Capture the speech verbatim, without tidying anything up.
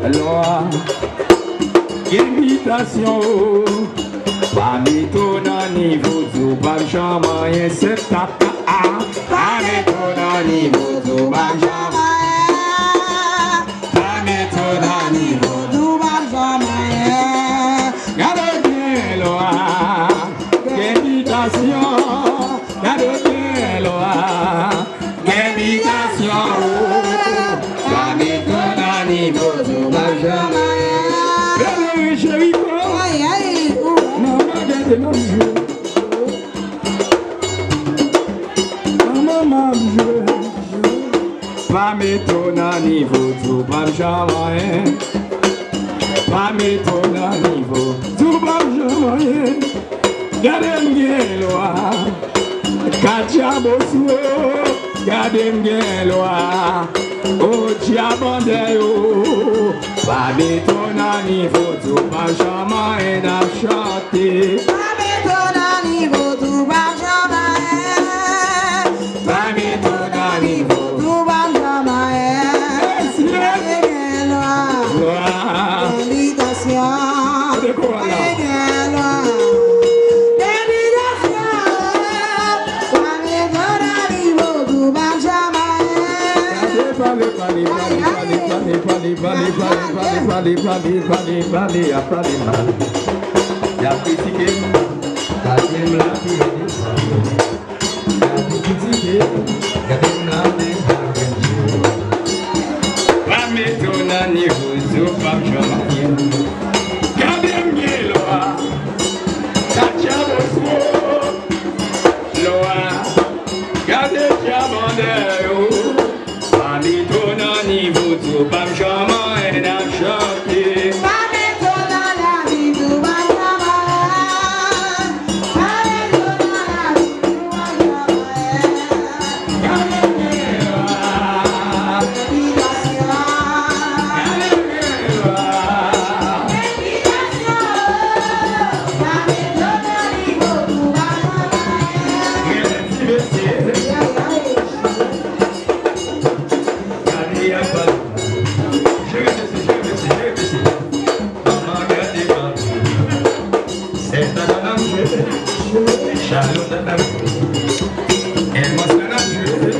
Lwa, gen bitasyon, o. Pa met w nan nivo, di w p ap janm anyen, se ta, ta, a. Pa met w nan nivo, di w p ap janm anyen. Pa met w nan nivo, di w p ap janm anyen. Gade byen lwa, gen bitasyon, gade byen lwa. Gen bitasyon, o. Pa met w nan nivo, di w p ap janm anyen. Bèl wi, Jeriko. Ay, ay, ou. Manman, gade, manman. Manman, manman, jwe. Pa met w nan nivo, di w p ap janm anyen. Pa met w nan nivo, di w p ap janm anyen. Gade m gen lwa. Katia Boswo, gade m gen lwa. O djab an dèyè yo. Pa met w nan nivo, di w p ap janm anyen, n ap chante. Pa met w nan nivo, di w p ap janm anyen. Pa met w nan nivo, di w p ap janm anyen. Mesye! Gade gen lwa. Lwa. Gen bitasyon. Kote koral la? Gade gen lwa. Gen bitasyon. Pa met w nan nivo, di w p ap janm anyen. Gade, pale, pale, pale, pale, pale, pale, pale, pale, pale, pale, pale, pale, pale, y ap pale mal. Y ap kritike m. Gade m la, pi rèd. Gade kritike, gade m la, men pa rèd. Pa met w nan nivo, di w p ap janm anyen. Gade m gen lwa. Katia Boswo. Lwa. Gade djab an dèyè yo. Pa met w nan nivo, di w p ap janm anyen, n ap chante. Pa met w nan lavi, di w p ap janm anyen. Pa met w nan lavi, di w p ap janm anyen. Gade gen lwa. Gade gen lwa. Gade y ap pale. Jere mesye, jere mesye, jere mesye. Manman gade manman. Sèt nan nan jwe. Chalot nan nan jwe. Elmas nan nan jwe.